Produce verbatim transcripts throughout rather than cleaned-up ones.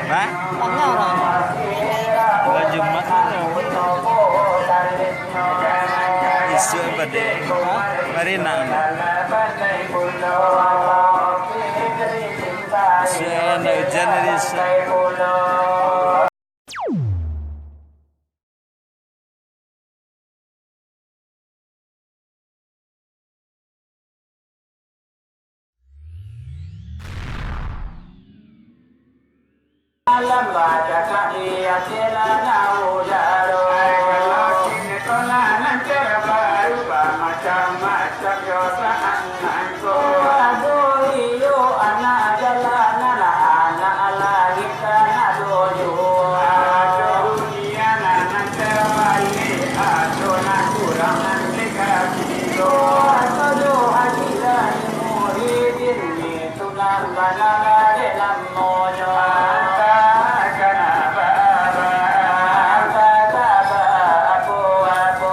Hah? Tanya orang. Kalau Jumat tu, isuak badek. Hah? Barinak. Isuak ndak ujan dari isuak. Alam baca kaki ati lah tahu jaro. Ai, kalau sinetron lah nan terbaru, bamacam-macam yo saan nan ko. Aduh, iyo, anak jalanan, anak langik ka nan tuju. Aduh, dunia nan terbalik, aduh, nan kurang nan dikasih. Aduh, Haji Zaini Muhyiddin, itu nan bana dek namonyo. Antah kanapa, antah kanapa, apo-apo.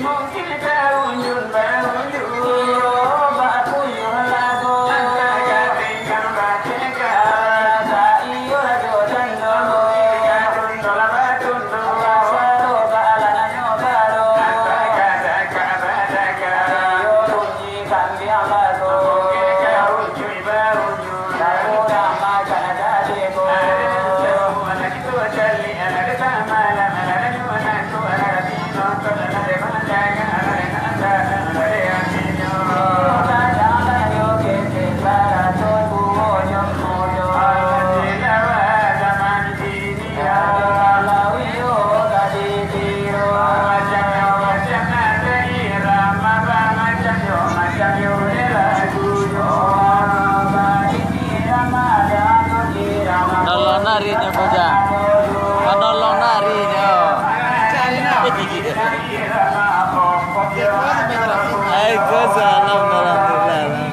Mungkin taunjun baunjun. Iyo, bakuyuah lagu. Antah katinggang batinggang. Antah iyo rajo jando. Mungkin kadun tolah batunduk. Antah saro baalananyo baro. Antah kadakak badakak. Iyo bunyi kambiang lagu. Mungkin kaunjun baunjun. Lagu urang makan tadi ko. Nolong nari nyo, Bujang. Manolong nari nyo. Waalaikumsalam warahmatullahi wabarakatuh.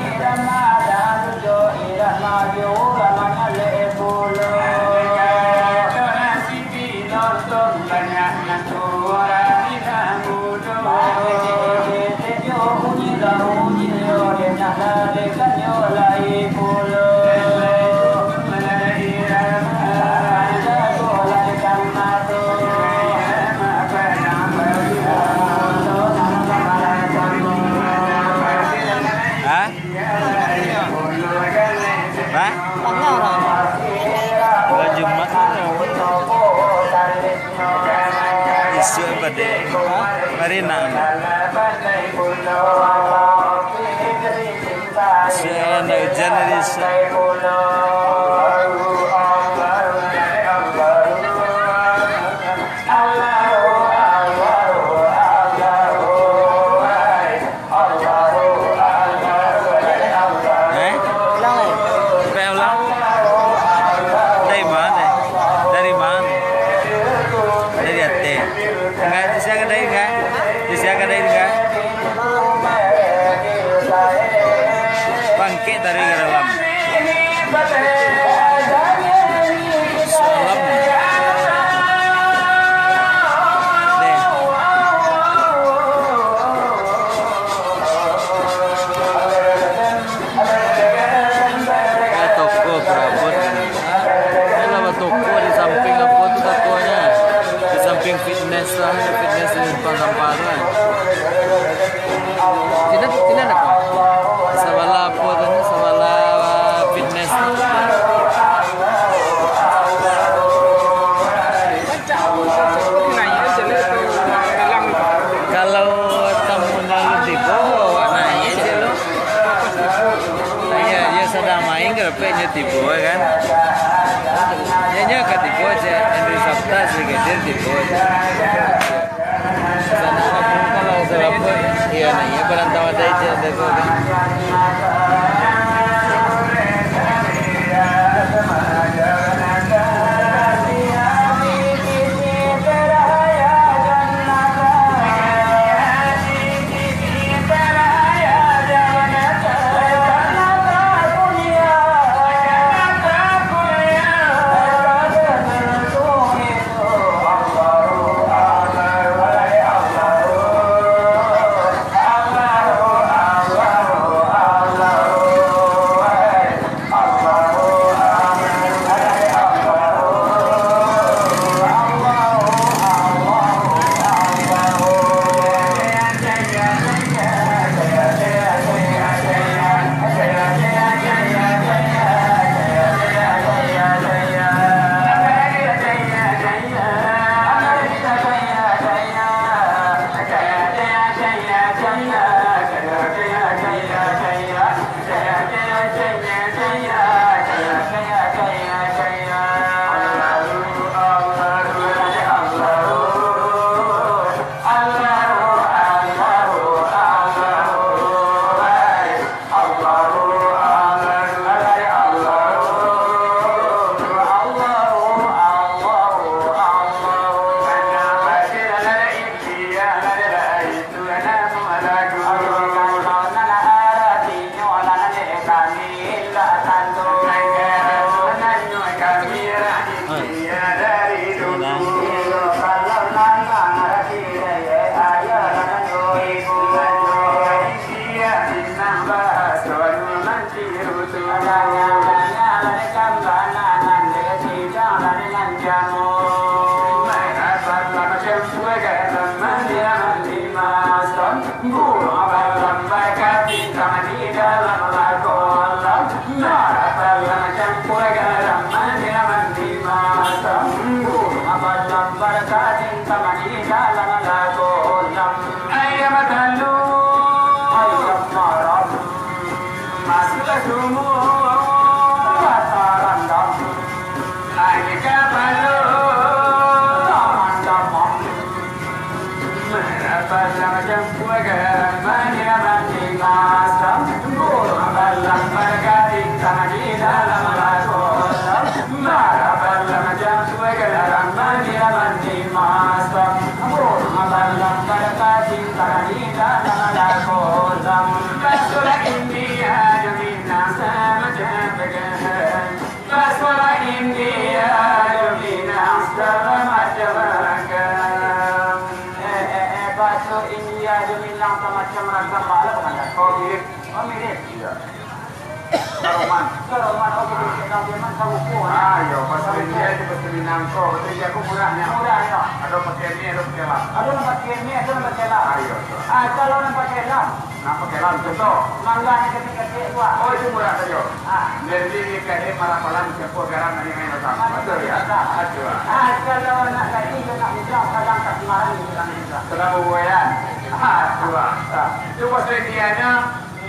Hah? Hah? Kalau Jumat tu, isuak badek. Hah? Barinak. Isuak ndak ujan dari isuak. Eh? Ulang, eh. Sampai ulang. Dari mana? Dari mana? Dari ateh. Enggak, di siang kadai enggak? Di siang kadai enggak? Bangkek taruih ka dalam. Salam. Deh. Ka toko perabot. Ini lah toko di samping apo tu tokonyo. Di samping fitness lah, fitness di depan sampah tu kan. Sini, sini ada apa? Sabalah apo tu, sabalah fitness. Kalau tamu lalu tibo, awak naiak se lo. Iyo, iyo sadang main, karapek nyo tibo, kan. Nyo, nyo ka tibo se, Andrew Sabta, Brigadier tibo se. Sanak lah, kalau sarapan, iyo, naiak barantau ado ijin, ado ko, kan. Buku, ah, iyo, bahasa India itu bahasa Minang ko. Bahasa India ko murah nyo. Murah, iyo. Ado pakai mi, ado pakai lam. Ado nan pakai mi, ado nan pakai lam. Ah, iyo, tu. Ah, kalau nan pakai lam. Nan pakai lam, contoh. Mangga nan katik-katik tu, ah. Oh, itu murah sajo. Ah. Jadi, ni kain marah palan, siapo garam, nan main datang. Batul, yo? Batul. Ah, kalau nak gadih, nak muda, kadang tak sembarang, kadang muda. Sedang bubuayan. Ah, tu, ah. Ah. Itu bahasa Indianyo,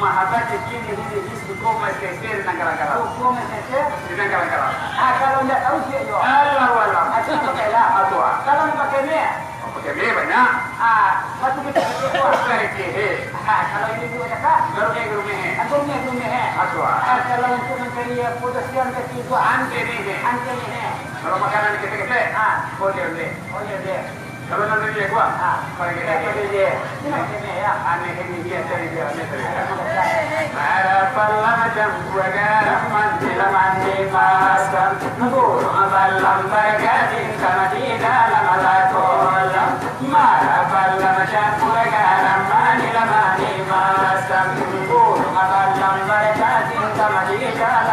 Mahabat kini hini suko mesese dengan galau-galau. Suko mesese? Dengan galau-galau. Ah, kalau ndak tahu, cek jo. Alah, alah. Ah, tu nak pakai lah. Ah, tu, ah. Kalau nak pakai ni? Oh, pakai ni banyak. Ah, batu kecil-kecil tu, ah. Pakai kecil. Ah, kalau ini juga cakap. Garumeh, garumeh. Ah, garumeh, garumeh, eh. Ah, tu, ah. Ah, kalau untuk mencari, eh, potassium ke tu, ah. Anti ni, eh. Anti ni, eh. Kalau makanan ketek-ketek, ah. Boleh, boleh. Boleh, boleh. Kalau nan dari Jaguar, ah, paling gede. Paling gede. Ini pakai ni, ya. Aneh ini, biasa ini, biasa ini. Marah palan campua garam, mandi lah mandi masam. Burung balam bagating sama di dalam alat kolam. Marah palan campua garam, mandi lah mandi masam. Burung balam bagating sama di dalam